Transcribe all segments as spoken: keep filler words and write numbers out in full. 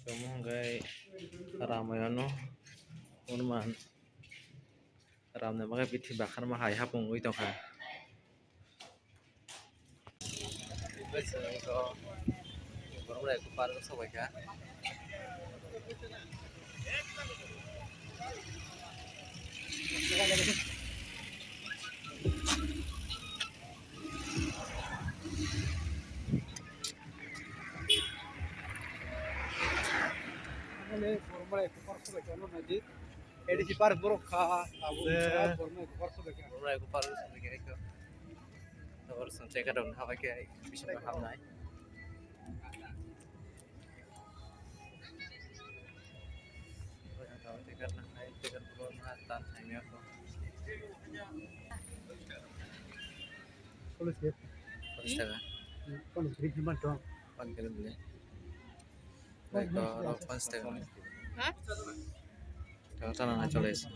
Tamo hwnkhe Ramayano hwnman Ramni bagwi bithi bakharma hai hapung wi tongkha. Borok rok park o sobaikha. Ede si park borok kha, abo se park borok kha. Borok kha, borok kha. Tabor song check out habai khe bisingo hamnai. Ticket nang hai, ticket borok na tan thangya ko. Police taka. Police green himan tong. Pan kilo bile. Bai ko rok panch taka. Ha? Taka tana na chole ese.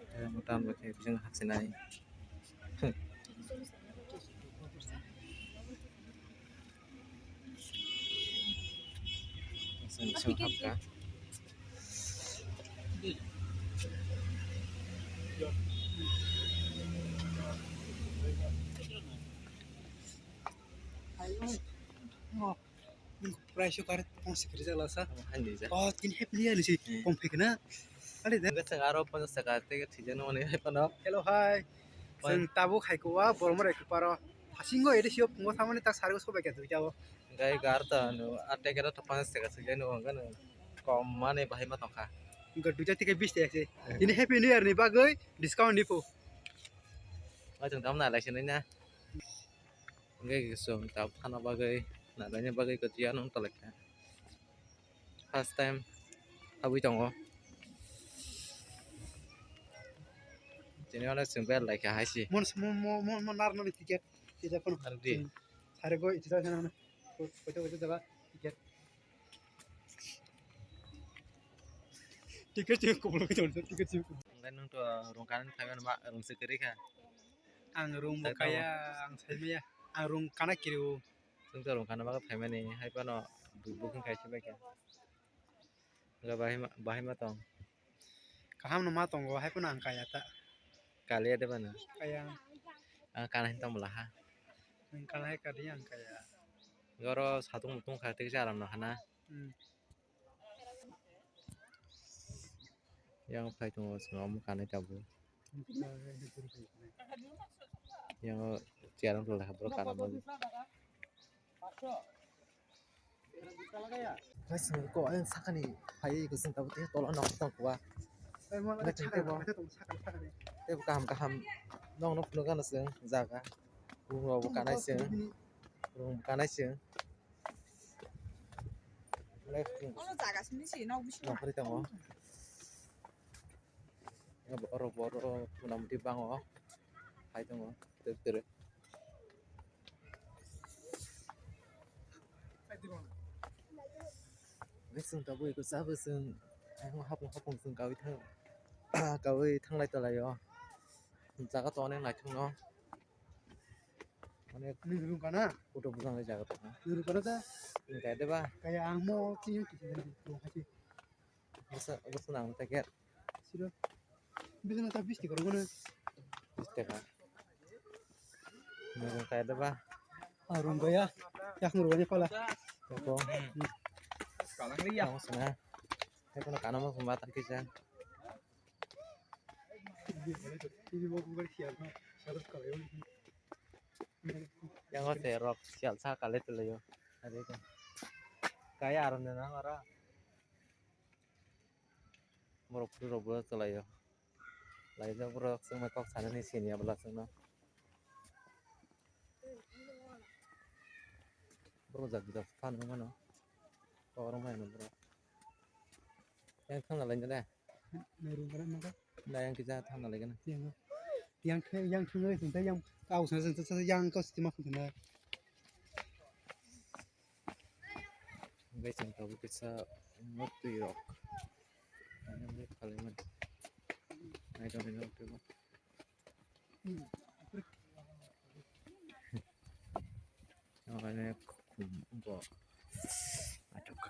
Taka mo tan ba khe bising hatse nai. Bising, bising hapka. Price kar pang sikri jala sa. Hani ja. Oh, tin happy ya ni si. Hmm. Pang phek na. Ale de. Ga sa aro pang sa ka te thija no ne hai pano. Hello, hi. Oi. Chwng tabuk hai ko wa borok rok paro. Hasingo ede sio pungo thamani tak sari ko sobai ka duita o. Gai gar ta no ate kera to pang sa ka sija no ga no. Kom mane bahai ma tongkha. Ga duita tike bis te ase. Hmm. Ini happy new year ni bagwi discount dipo. Oi chwng tam na lai sinai na. Hingke chwng tabuk thana bagwi, nanaina bagwi kwchwya nung tonglaikha. First time habwi tongo. Tini ano chwng bel laikha hai se. Mon, mon, mon, mon, mon, nar, nar, ticket. Ticket kono. Nar di. Sare goi, ticket sana. Koito, koito jaga, ticket. Ticket chwng kubulwi tongo, ticket chwng kubulwi. Hingke nung to rung kanani phaimani ma, rung se kwrwi kha. Ang rung bo kaya, ang saimaya. Ang rung kana kiri o. Chwng to rung kana bagwi phaimani, hai phano booking khai se bai kha. Hwnkhe bahai ma, bahai ma tong? Kaham no ma tongo, hai phano ang kaya ta. Kaliya de bana? Kaya. Ang kana hin tong bwla ha. Ang kana hai kadi ang kaya. Goro satung mutung kha tei aram no hana. Hmm. Yang phai tongo chwng omo kanwi tabuk. Yang chair wng tonglaikha borok kana bagwi. Guys, ko ayang sakani phai ko chwng tabuk tei tola nok tong kwa. Tei bo kaham kaham nokno phunuk gana chwng jaga. Room rok bo kanai chwng. Room bo kanai chwng. Left wing. Ono jaga simi si nok bisingo. Nokri tongo. Oro boro motamoti bango. Hai tongo. Tere tere. Bising tabuk eko sabo chwng. Hapung hapung chwng kawi thang. Kawi thanglai tonglaio. Jaga to onek naithokno. Onek nini room kana? Photo bujang lai jaga to. Nini room kana ta? Nini kaya deba? Kaya ang mo chini kisi dan room hasi. Bwsa, bwsa nang ta ger. Siro. Bwsa nang ta bis tikar guna. Bis taka. Nini room kaya deba? Ah, room kaya. Yak room kaya pala. Toko. Kalang liya. Kamu sana. Teko na kanama kumba ta kisa. Yang o se rok sial sa kale tulayo. Ade ko. Kaya aron de nang ora. Borok photo rok bo tulayo. Laijak borok chwngno kok sanani siniya bwla chwngno. Borok jak jak fan wngmano. Kok rwmani borok. Yang thangna lainani. Nairum kana maka. Na yang kisa thangna lainani. Yang yang yang thung yang thung yang kau sana sana yang kau siti mak thung na. Guys, ang tabuk kisa motwi rok. Ano ni kaliman. Nai tong ni motwi rok. Ano khum bo.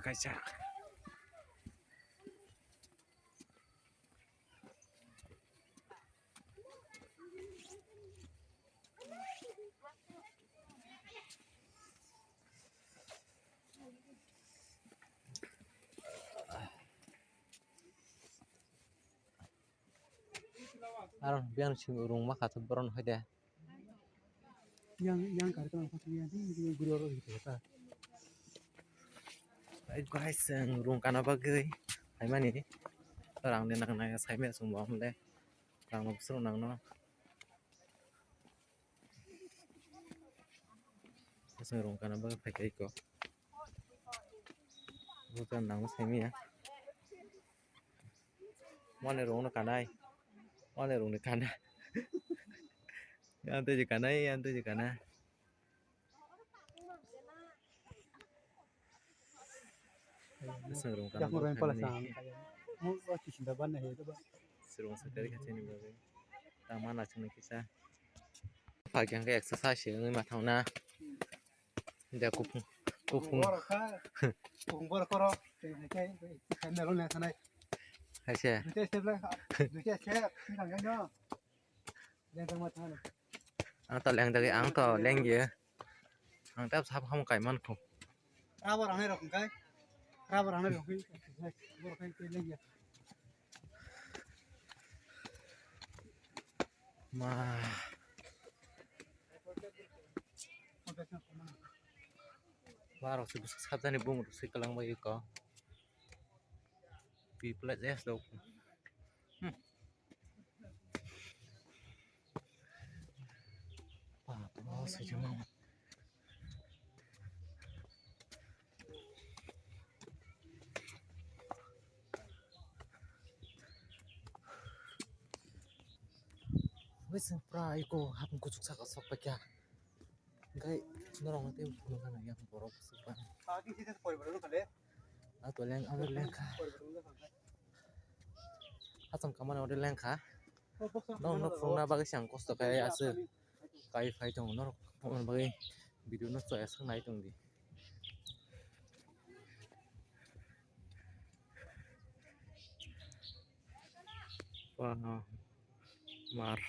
kaisa. Aro biyang simi rung ma kha borok no hai de. Yang, yang kar kar kar yang simi guri oro gitu ta. Ai guys, ang rung kana bagwi hai mani. Rang de nang nang sai me sung bom le. Rang no sung nang no. Sung rung kana bagwi phai kai ko. Bukan nang sai me ya. Mane rung no kanai. Mane rung no kana. Yang tu je kanai, yang tu je kana. Sung rung kana. Yang rung pala sang. Mo o kisinda ban na he to ba. Sung rung sa kari kachini bagwi. Tang mana sung kisa. Phai khe hwnkhe exercise se wngwi ma thangna. De kupung, kupung. Borok kha, kupung borok koro, tei hai khe, hai melo le thanai. Hai se. Duita step le, duita step, thang thang no. Leng thang ma thang. Ang to leng dagi, ang to leng ye. Ang tap sap ham kai man khu. Rubber hanai rok hwnkhe, rubber hanai rok hwnkhe, borok hai khe leng ya. Ma. Ma rok se bwswk sajani bumung rok se kwlwng bai kho. People just dok. Hmm. Papa, sejama. Weseng pura iko hapung kuchuk saka sok paikha. Hingke norok no tei phunukna nang yang borok bwswk ba. Agi sida poribar no kale. A to leng, abo lengkha. Asam kamani ode lengkha. Norok no phunukna bagwi se ang kosto khe aswk kai phai tongo. Norok phunukna bagwi video no chaya swk nai tongdi. Wah, mar.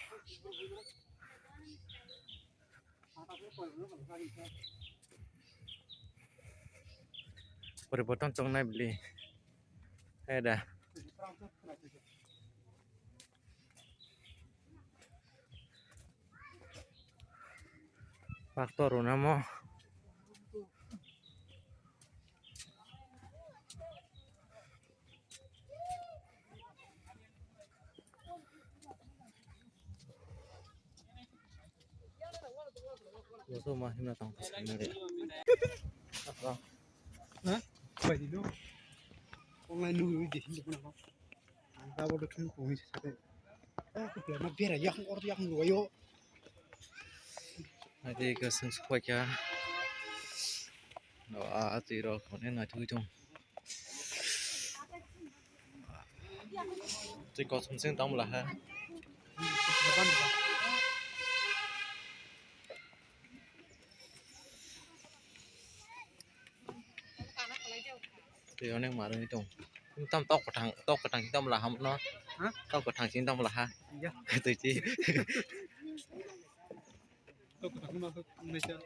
Poriborton chongnai bili. Hai da. Pakto rwnamo. Boso ma himna tong kha sanare. Ha? Bai di do. Online nugui di hindi kuna ko. Ang ta bodo thung ko hini sate. Ah, ko pla ma bera yak or yak ruwa yo. Ade ka sung sukwa kya. No, a, a, twi rok, ne na twi tong. Twi kosom sing tamo laha. Twi onek marwini tong. Tam tok kwthang, tok kwthang sing tamo laham no. Ha? Tok kwthang sing tamo laha. Iya. Twi chi. Tok kwthang no, tok kwthang no.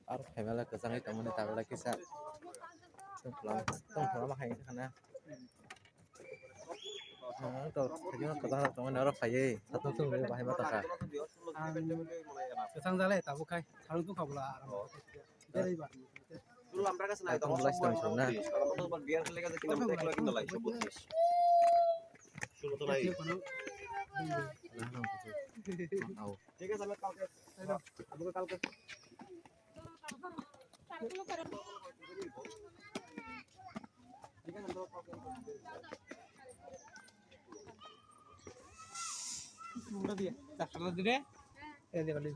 Aro phaimala kwchangwi tongmani tabla kisa. Tongphla, tongphla ma hai khana. Ang to thajima kwchang rok tongmani oro phaiwi satung tung bahai ma tongkha. Ang kwchang jalai tabuk khai, sarung tungkha bwla. Berai ba. Ang tong lai tong song na. ঠিক আছে, আমি কালকে, আমাকে কালকে। ঠিক আছে, তো কালকে। চারশো টাকা দিলে? এই যে, খালি।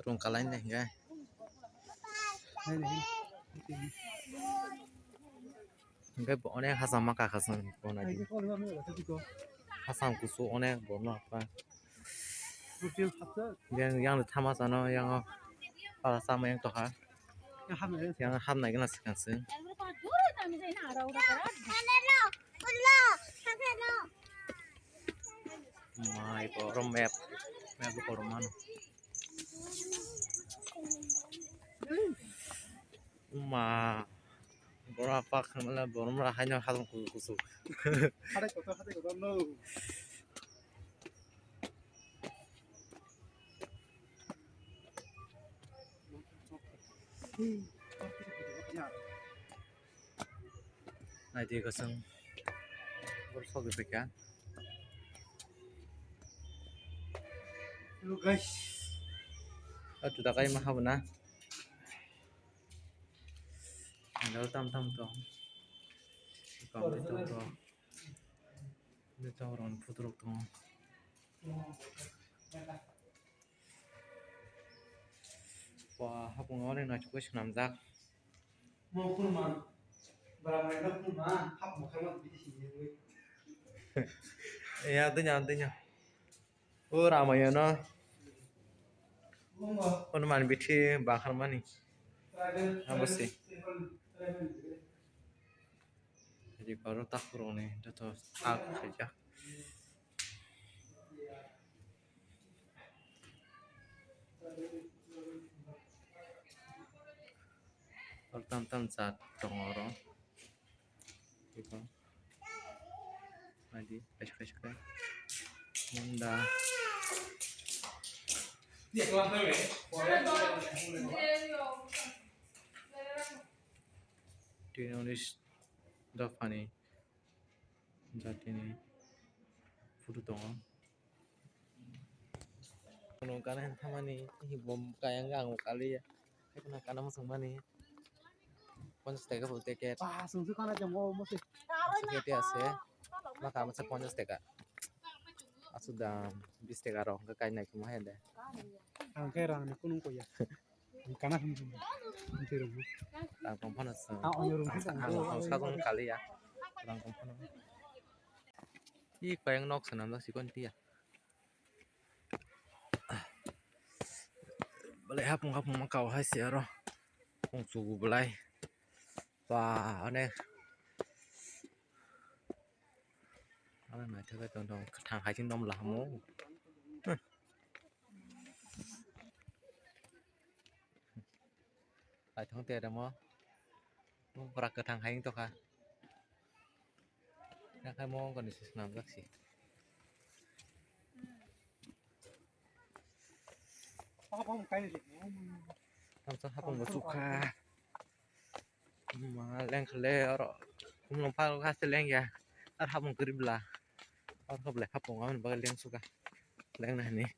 Rung kalai ne hingke. Hwnkhe bo onek hacham ma kha chwng bo nai di. Hacham kusu onek bo no kha. Yang, yang thama chano yang para chama yang tokha. Yang hapnai gana swkang se. Mai bo oro map, map bo kotor mano. Ma, bora pak khamla borom ra haino halong kusu kusu. Hatai kotor, hatai kotor no. Naidi kosong. Bor sogwi phaikha. Hello guys. Atu dakai ma habna. Hello tam tam tong. Kam de tong tong. De tong rong phutrok tong. Wah, hapung onek naisuk khe swnamjak. Mo khuluma, bwrang bai no khuluma, hap mo khe mo bidi sini wi. Ya, tanya, tanya. O Ramayana. Mo mo. Hwnwi mani bithi bakharmani. Tribal, abo se. Tribal, tribal. Rikoro takhurokni joto sak khaijak. Oro tam tam jat tongo oro. Iko. Naidi, kaisa kaisa khe. Honda. Tini oni dophani jatini photo tongo. Kono gana hin thamani, hi bom kaya wngkha ang kaliya. Haikhe na kana muchungmani. Ponchash taka bo ticket. Ah, sungsu kana jamo mo se. Ticket ya se. Maka masa ponchash taka. Asuk dam bis taka rok hwnkhe kainai khe mo hende. Ang khe rang ni kunung koya. Ang kana hum hum. Ang twi rung. Rang tong phano sung. Ah, onyo rung. Ang, ang, ang sakong kaliya. Rang tong phano. I koyang nok swnamjak sikon tiya. Belai hapung hapung ma kau hai se aro. Kung chugu belai. Ba, ane. Ane naithok tong tong, kwthang hai se nom lahamo. Naithok te remo. Bwrak kwthang hai wng tokha. Yakhai mo wngkha ni se swnamjak se. Tamsa hapung bo chukha. Ma lengkha le oro. Kumno pha kha se lengya. Ar hapung kwrwi bla. Oro kha belai hapung aboni bagwi lengsukha. Lengna hini.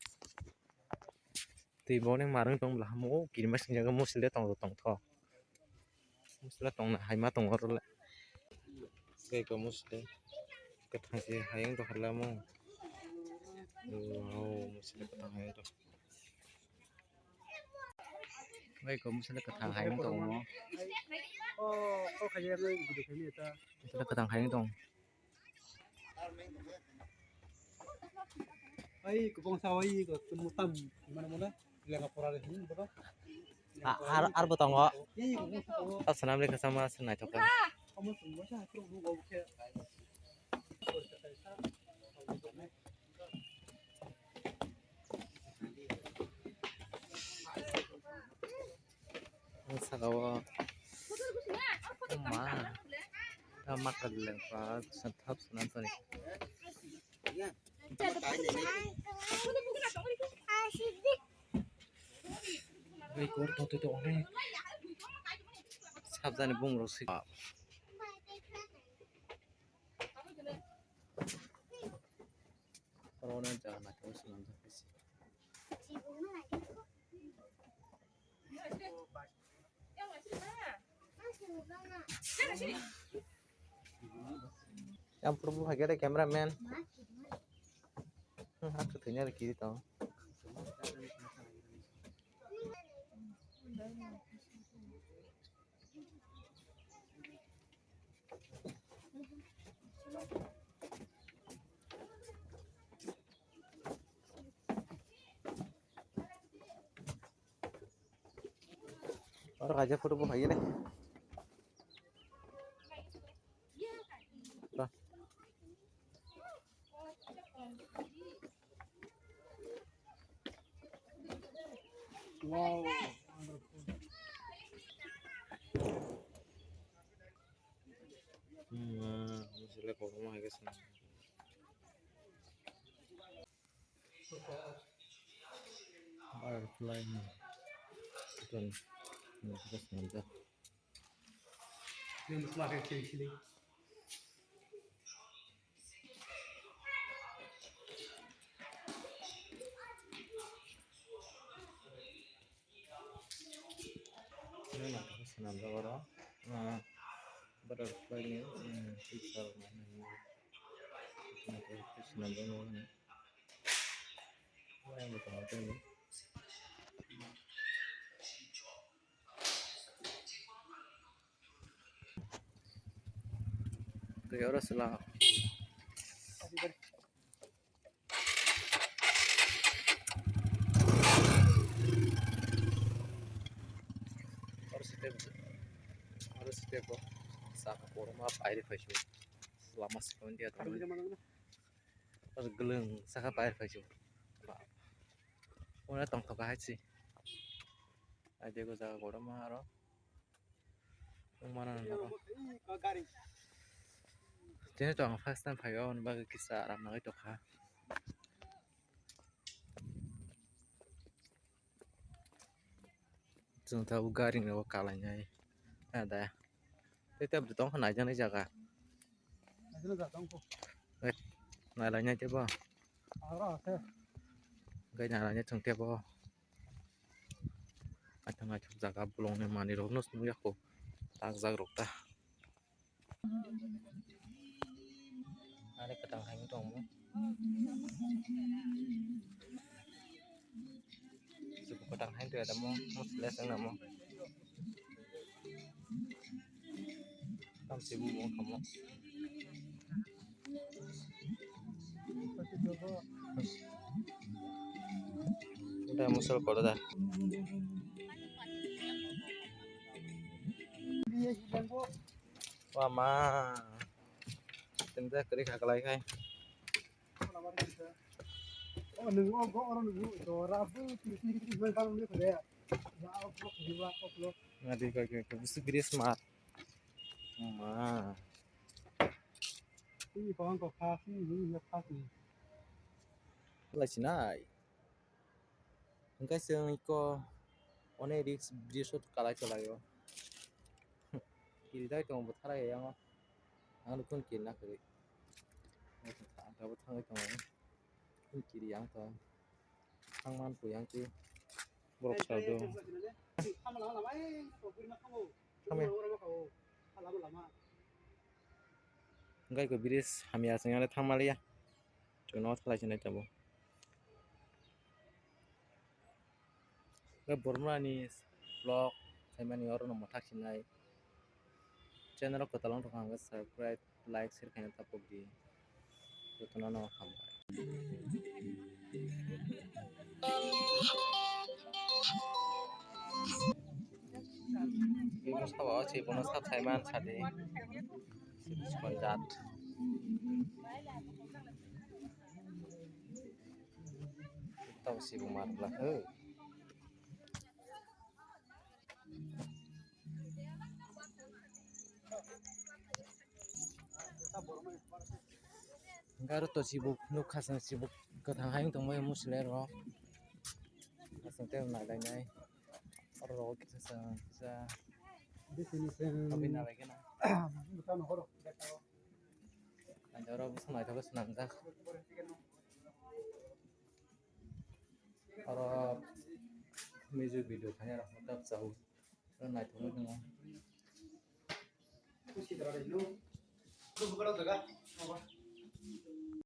Twi bo ning marwng tong bla hamo, o kirima singjak musi le tong tong tho. Musi le tong hai ma tong oro le. Tei ko musi le kwthang se hai wng tong kha le mo. Wow, musi le kwthang hai wng tong. Bai ko musi le kwthang hai wng tong mo. Musi le kwthang hai wng tong. Ai, kubong sa, ai, ko tumu tam, gimana mana? Lenga pora de hin, bodo. A-, ar, ar bo tongo. Ai, kubong sa, tongo. Tab swnam le kwchama se naithok kha. Omo sung mo sa, hakrok bu go khe. Ang saka o. O ma. A ma ka leng pa, sa thap sa nan toni. Bai kor to to to onek. Sabjani bumrok si. Oro jaga naithok swnamjak khe se. Yang purbo hai khe cameraman. Hmm, aku thwina rw kiri tong. Oro kaisa photo bo phaiya le. Wow. Hmm, sele kotorma hai khe swnam. Butterfly ni. Ito ni. Ito ni swnam ta. Yung mas makakil sila. Ini mah swnamjak oro. Ah, butterfly ni, hmm, picture mane. Swnamjak oro. Yang betul betul. Twi oro sela. Oro step, oro step o saka kotorma pairi phaisio lama sikon dia tong. Oro gwlwng saka pairi phaisio. Oro tongthok hai se. Aide go jaga kotorma aro. Wngmano nw. Tini to ang first time phaio, aboni bagwi kisa aram nangwi tongkha. Chwng tabuk gari no kalainai. Ah, da. Tei tabuk tongkha naijaknai jaga. Naijaknai jaga tongkha. Eh, nailainai tei bo. Aro ase. Gai nailainai chwng tei bo. Aithang aithang jaga bolongni manwi rokno se nukya kho, takjak rok ta. Ani kwtang hai wng tongo. Kwtang hai wng tongya da mo, mo select wng namo. Tamsi bo wng kha mo. Udah musul kotor dah. Wah ma, tengda kiri kakalai kai. Ngadi kai kai kai, bisi biri smart. Ma. Ini kawan kau kasih, ini ya kasih. Lai sinai. Hingke chwng iko one risk bridge o kalai kalai o. Kiri dai tongo bwthara ya yango. Ang nukun kiri na kwrwi. Ang tabuk thangwi tongo. Kiri yang tong. Thangman pui yang twi. Borok sa do. Thangwi. Hingke ko bridge hamya chwng ano thangmaliya. Chwngno thalai se nai tabuk. Hingke borok no ani vlog khaimani oro no mwthak sinai. Channel o kwtal wng tongkha hingke subscribe, like, share khaina tapuk di. Jotono no hambai. Bono sabo se bono sab saiman sadi. Sikon jat. Tabo sibung mar bwla khe. Hingke aro to sibuk nukha chwng sibuk kwthang hai wng tongmani muchunai rok. Aswk tei nailainai. Oro rogo kisa chwng kisa. Bini chwng. Aboni nailaikhe na. Bwsano horo. Ang oro bwswk naithok khe swnamjak. Oro music video khaina rok tabuk chao. Oro naithok wngwi tongo.